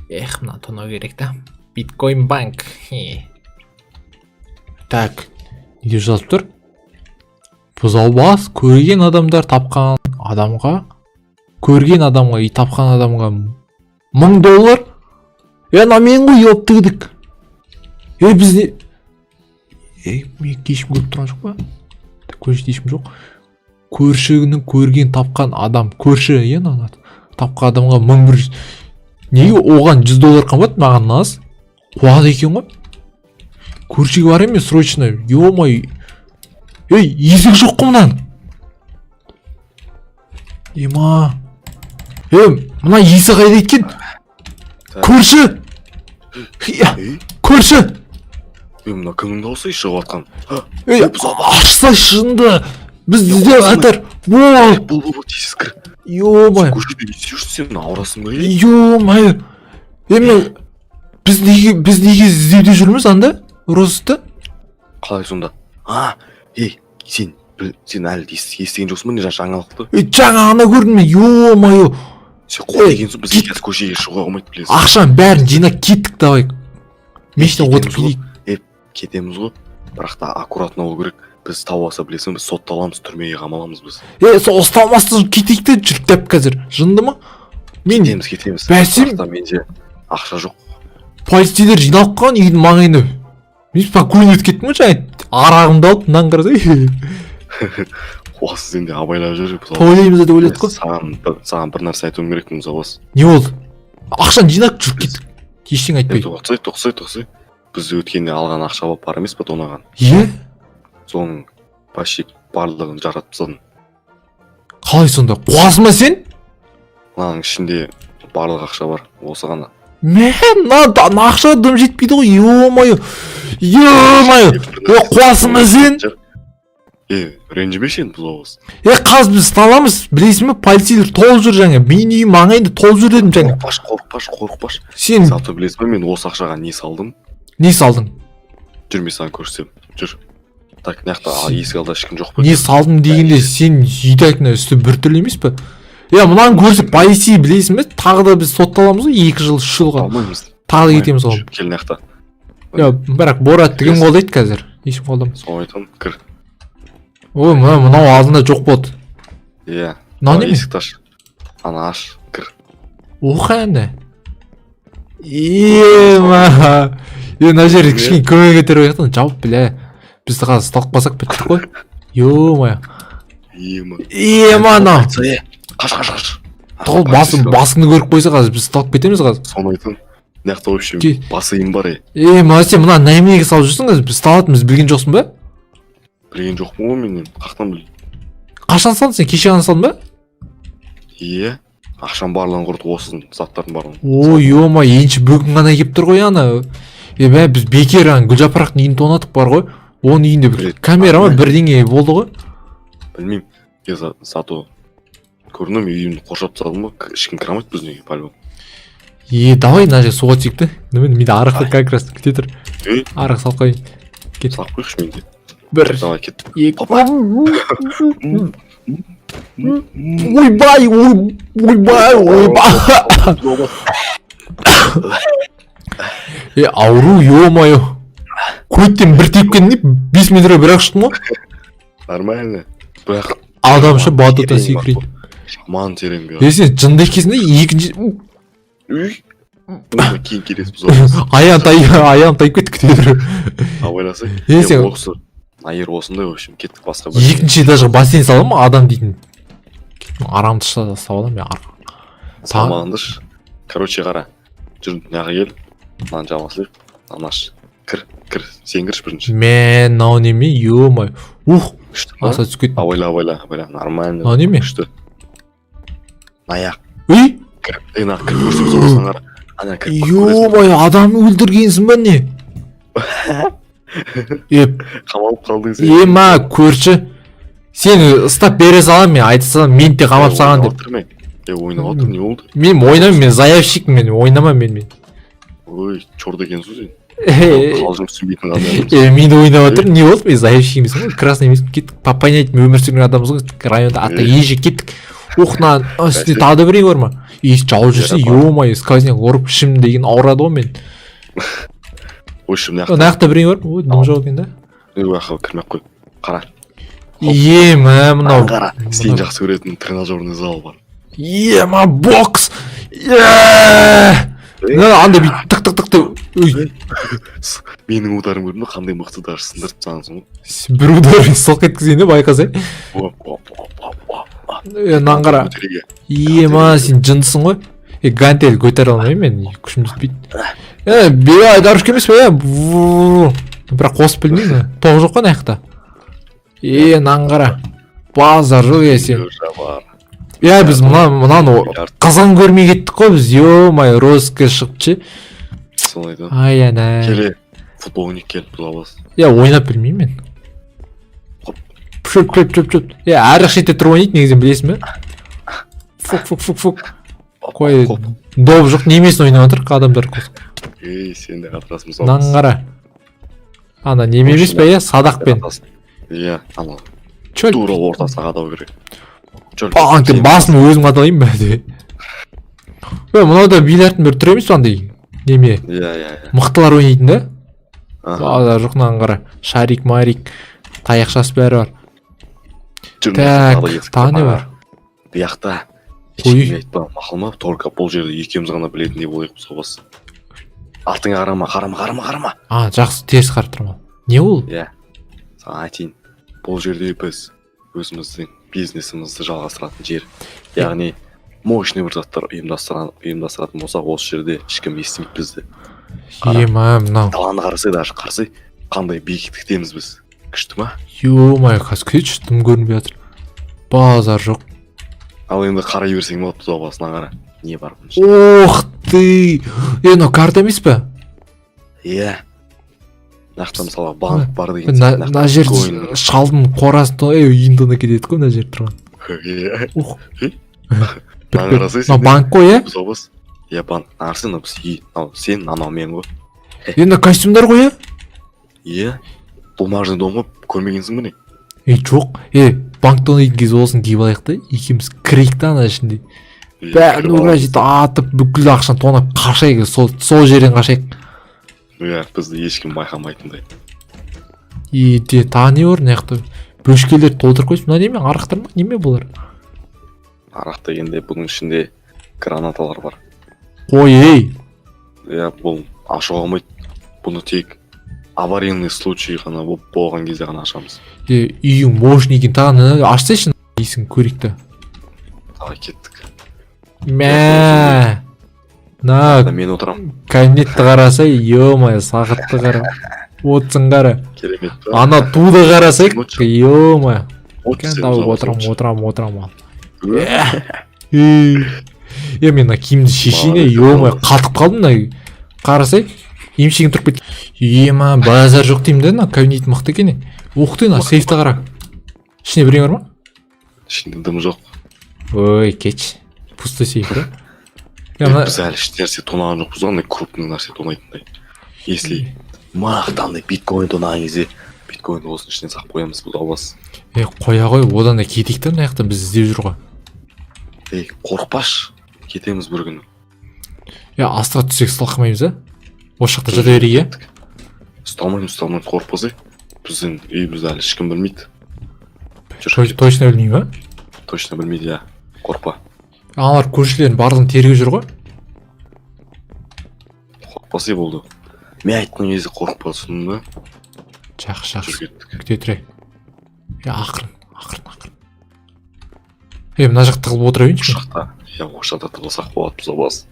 Эх, мына тонау керек та. Биткоин банк. Хе. Так, не деп жазып тұр? Бұзаубас көрген адамдар тапқан адамға, көрген адамға и тапқан адамға 1000 доллар. Е, ана мен ғой, ёптігдік. Е, біз не? Ей, мен ешкім көріп тұрған жоқ па? Так, көшеде ешкім жоқ. Көршінің көрген тапқан адам, көрші, иә, ана тапқан адамға 1100. Неге оған 100 доллар қымбат, маған аз? Қуады екен ғой. Көршіге барайын мен срочно. Ё-моё. Ей, есік жоқ қой мынаның. Ема. Е, мына есік қайда екен? Көрші! Я, Ей, көрші! ей, мына кімнің дауысы шығып жатқан? Ей, ашса шынды. Біз іздеп қатар. Бол! Бол, бол, бол, тез кір. Ё-моё. Көшеде не істеп жүрсің сен, ауырасың ба, ей? Ё-моё. Еме, біз неге іздеуде жүрміз анда? Розысты? Қалай сонда? А, ей, сен сен әлі естіген жоқсың ба, не жаңалықты? Ей, жаңа ғана көрдім мен, ё-моё. Сен қуа Ей, екенсің, біз кет. қазір көшеге шығуға болмайды, білесің. Ақшаның бәрін жинап кеттік, давай. Мешіттен отырып Кетеміз ғой. кетейік. Кетеміз ғой, бірақ та аккуратно болу керек. Біз тауып алса, білесің, біз сотталамыз, түрмеге қамаламыз біз. Е, сол ұсталмастан кетейік те, жүріп деп қазір. Жынды ма? Мен Кетеміз, кетеміз. Бәсем. Бірақ та менде ақша жоқ. Полицейлер жиналып қалған үйдің маңайына. Мен спокойно өтіп кеттім ғой жаңа. Арағымды алып, мынаны қарасай. Қуасыз, енді абайлап жүр. Тойлаймыз деп ойладық қой. Саған бір нәрсе айтуым керек, Мұзабас. Не болды? Ақшаны жинап жүріп кеттік. Ештеңе айтпай. Тоқсай, тоқсай, тоқсай. Біз өткенде алған ақша бар емес па, тонаған? Е? Соның почти барлығын жаратып тастадым. Қалай сонда? Қуасың ба сен? Мынаның ішінде барлық ақша бар, осы ғана. Мә, мына ақша дым жетпейді ғой, ё-моё. Ё-моё. Е, қуасың ба сен? Е, ренжімеші енді, Бұзаубас. Е, қазір біз ұсталамыз, білесің бе, полицейлер толып жүр жаңа. Менің үйім маңайында толып жүр дедім жаңа. Қорықпашы, қорықпашы, қорықпашы. Сен Зато білесің ба, мен осы ақшаға не салдым? Не салдың? Жүр, мен саған көрсетемін, жүр. Так, мына жақта есік алдында ешкім жоқ па? Не салдым дегенде, сен үйде айтқан үсті біртүрлі емес пе? Е, мынаны көрсе полицей, білесің бе, тағы да біз сотталамыз ғой 2 жыл, 3 жылға. Алмаймыз. Тағы да кетеміз ғой. Кел мына жақта. Иә, бірақ Боратты кім қолдайды қазір? Ешкім қолдамас. Соны айтамын, кір. Ой, мынау алдында жоқ болды. Иә. Мынау Ана неме? Есікті аш, ана аш, кір. Оха, әне. Ема. Е, мына жерде кішкене көмек етер қояйық, жауып, бля. Бізді қазір ұсталып қалсақ, біттік қой. Ё-моё. Ема. Ема, анау. Е, қаш, қаш, қаш. Тол басын, басыңды көріп қойса, қазір біз ұсталып кетеміз қазір. Соны айтамын, мына жақта вообще бассейн бар, е. Е, мына сен мына неменеге салып жүрсің қазір? Біз ұсталатынымызды білген жоқсың ба? Білген жоқпын ғой мен енді, қаяқтан білейін? Қашан салдың сен? Кеше ғана салдың ба? Иә, ақшаның барлығын құртып, осы заттардың барлығын. Ой, ё-моё, енші бүгін ғана келіп тұр ғой ана. Е, мә, біз бекер ана Гүлжапырақтың үйін тонадық бар ғой. Оның үйінде бір Білет. камера ма, бірдеңе болды ғой. Білмеймін, е, зато көрдің бе, үйімді қоршап тастадым ғой, ешкім кіре алмайды біздің үйге по любому. Е, давай мына жерге суға түсейік те. Немене, менде арақ как раз күте тұр. Ей. Арақ салып қояйын. Кет. Салып қояйықшы менде. Бір, Давай, кет. екі. Ойбай, ой, ойбай, ойбай. Е, ауру, ё-моё. Көттен бір тепкен не, 5 метрге бір ақ ұштым ғой. Нормально, бірақ Адамша батуттан терең бар секірейін. ғой. Жаман терең бе? Е, сен жынды екенсің да, екінші Үй, оны кейін келесіз, Бұзаубас. Аяғым тайып кетті, күте тұр. Абайласай. Е, сен Осы айыр осындай, в общем, кеттік басқа бір. Екінші этажға бассейн сала ма адам дейтін. Арамды ұстап аламын мен. Салмағандыш. Короче, қара, жүр, мына жаққа кел, мынаны жаба салайық, мынаны аш, кір, кір, сен кірші бірінші. Мә, мынау неме, ё-моё. Ух, Күшті ма? аса түсіп кеттім. Абайла, абайла, абайла, нормально. Мынау неме? Күшті аяқ. Ей, Кір, ей, мына кіріп көрсең, осыны қара, ана кіріп көресің. Ё-моё, адам өлтіргенсің ба, не? Е, Қамалып қалдың сен. Е, ма, көрші. Сені ұстап бере саламын мен, айта саламын, мені де қамап салған деп. Отырмын. Е, ойнап отыр, не болды? Мен ойнамаймын, мен заявщикпін, мен ойнамаймын мен. Ой, черт екенсің сен. Қалжың түсінбейтін адамдармыз. Е, мен ойнап жатырмын, не болды? Мен заебщик емеспін ғой, красный емеспін. Кеттік, по понятиям өмір сүрген адамбыз ғой районда. Ата еже, кеттік. Ух, мына үстінде тағы да біреу бар ма? И жауып жүрсе, ё-моё, сквозняк ұрып, ішім деген ауырады ғой мен. В общем, мына мына жақта біреу бар ма? Ой, дым жоқ екен да. Жаққа кірмей ақ қой, қара. Е, мә, мынау. Қара, сен жақсы көретін тренажерный зал бар. Е, ма, бокс. Е, мына андай бүйтіп тық тық тық деп, ой. Менің ударым көрдің бе, қандай мықты? Даже сындырып тастағансың ғой. Бір удармен солқ еткізейін де, байқасай. Оп, оп, оп, оп, оп. Е, мынаны қара. Көтереге. Е, ма, сен жындысың ғой. Е, гантель көтере алмаймын мен, күшім жетпейді. Е, бе, айдарушка емес пе? Е, ву. Бірақ қосып білмеймін, тоқ жоқ қой мына жақта. Е, мынаны қара, базар жоқ. Е, сен. Уже бар. Иә, біз мынаны Миллиард. қызын көрмей кеттік қой біз, ё-моё, розыске шығып ше. Солай да. Ай, ана. Келе, футбол ойнайық, кел, бұзау. Иә, ойнап білмеймін мен. Хоп. Шөп, шөп, шөп, шөп. Е, ар жақ шетте тұрып ойнайды негізі, білесің бе? Фук, фук, фук, фук. Қой. Хоп. Доп жоқ, немесін ойнап жатыр адамдар. Ей, сен де қатырасың, бұзау. Мынаны қара, ана неме емес па? Иә, садақпен. Иә, анау. Чөл. Тура ортасына қадау керек. Чөл. Паң деп басын өзім қадалайын ба деп. Е, мынау да бильярдтың бір түрі емес па, андай неме? Иә, иә, иә. Мықтылар ойнайтын да. Аха. Базар жоқ, мынаны қара, шарик марик, таяқшасы, бәрі бар. Жүр, Так, тағы да есік. тағы не бар? Бұл жақта Ой. ешкімге айтпа, мақұл ма? Только бұл жерде екеуміз ғана білетіндей болайық, бұзау бас. Артыңа қарама, қарама, қарама, қарама. А, жақсы, теріс қарап тұрмын. Не ол? Иә, саған айтайын, бұл жерде біз өзіміздің бизнесімізді жалғастыратын жер, яғни мощный бір заттар ұйымдастыратын болсақ, осы жерде ешкім естімейді бізді. Қара. Ема, мынау. Даланы қарасай, даже қарасай, қандай биіктіктеміз біз, күшті ма? Ё-моё, қазір күтші, дым көрінбей жатыр, базар жоқ. Ал енді қарай берсең болады, бұзау басына, қара, не бар бұның ішінде. Ох ты, е, мынау карта емес па? Иә, мына жақта, мысалға, банк бар деген мына сияқты, мына мына жақта жер биткоин. Шалдың қорасын ей, үйін тонап кетеді ғой мына жер тұрған. Иә. Ух. Ей. Бір- Мынаны бір- қарасай мынау сен. Банк қой, иә. Бұзау бас, иә, банк. Мына мынау біз үй, мынау сен, анау мен ғой. Е, мына костюмдар ғой, иә. Иә, бумажный дом ғой, көрмегенсің бе, не? Е, жоқ. Е, банк тонайтын кезде осыны киіп алайық та, екеуміз кірейік та, ана ішінде Иә, бәрін кіріп ура аламыз. Жетіп атып, бүкіл ақшаны тонап қашайық, сол жерден қашайық. Иә, бізді ешкім байқамайтындай. И де, тағы не бар мына жақта? Бөшкелерді толтырып қойсын. Мына неме, арақтар ма, неме бұлар? Арақ дегенде, бұның ішінде гранаталар бар. Қой, ей. Иә, бұл ашуға болмайды, бұны тек аварийный случай ғана болып болған кезде ғана ашамыз. Е, үйің мощный екен. Тағы мына ашсайшы есігін, көрейік та. Давай, кеттік. Мә, мына Мен отырамын. Кабинетті қарасай, ё-моё, сағатты қара, отсын қара. Керемет па? Ана туды қарасай, Лучше. ё-моё. Отыр сен, Тауып бұзау, отырамын. отыр. Отырамын, отырамын, ал. Е, мен мына киімді шешейін. Молодец, Ё-моё, қатып қалдым. Мына қарасай, емшегім тұрып кетті. Ема, базар жоқ деймін да, мына кабинет мықты екен. Е, ух ты, мына сейфті қара, ішінде бірдеңе бар ма? Ішінде дым жоқ. Ой, кетші, пустой сейф да. Е, мына Біз әлі еш нәрсе тонаған жоқпыз ғой, андай крупный нәрсе тонайтындай. Если мықты андай биткоин тонаған кезде, биткоинді осының ішіне салып қоямыз, бұзау бас. Е, қоя ғой, одан да кетейік та, мына жақта біз іздеп жүр ғой. Ей, қорықпашы, кетеміз бір күні. Е, астыға түссек, салқамаймыз а? Осы жақта жата берейік, иә. Ұсталмаймыз, ұсталмаймыз, қорықпасай. Біздің үйімізді әлі ешкім білмейді. Жүр, Точно білмей ма? Точно білмейді, иә, қорықпа. Аналар көршілердің барлығын тергеп жүр ғой. Қорықпасай болды, мен айтқан кезде қорықпа, түсіндің ба? Жақсы. Жүр, Жақсы. кеттік. Күте тұр. Е, ақырын, ақырын, ақырын. Е, мына жақта тығылып отыра Осы берейінші мен. жақта, иә, осы жақта тығылсақ болады, бұзау бас.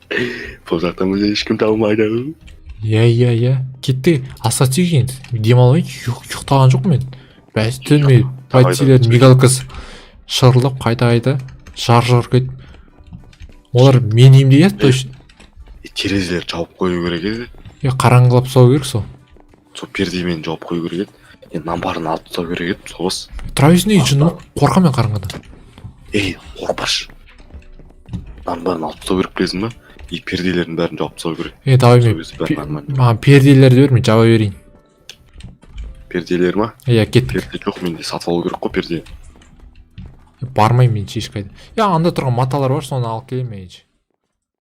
Бұл жақта бізді ешкім табылмайды. Иә, кеттік, аса түсейік енді, демалайық. Ұйықтаған жоқпын мен бәс түнімен. Давай, Полицейлердің мигалкасы шырылдап, қайта қайта жарқ жарқ етіп, олар мен үйімде, иә, точно. Е, терезелерді жауып қою керек еді. Е, қараңғылап тастау керек сол. Сол пердемен жауып қою керек еді. Е, мынаның алып тастау керек еді, бұзау бас. Тұра берсін, ей, жыным, қорқамын мен қараңғыдан. Ей, қорықпашы, мынаның бәрін алып тастау керек, білесің ба? И перделердің бәрін жауып тастау керек. Е, давай. Сол Мен кезде бәрі нормально. Маған перделерді бер, мен жаба берейін. Перделер ма? Иә, кеттік. Перде жоқ менде, сатып алу керек қой перде. Бармаймын мен ешқайда. Иә, анда тұрған маталар бар, соны алып келемін мен.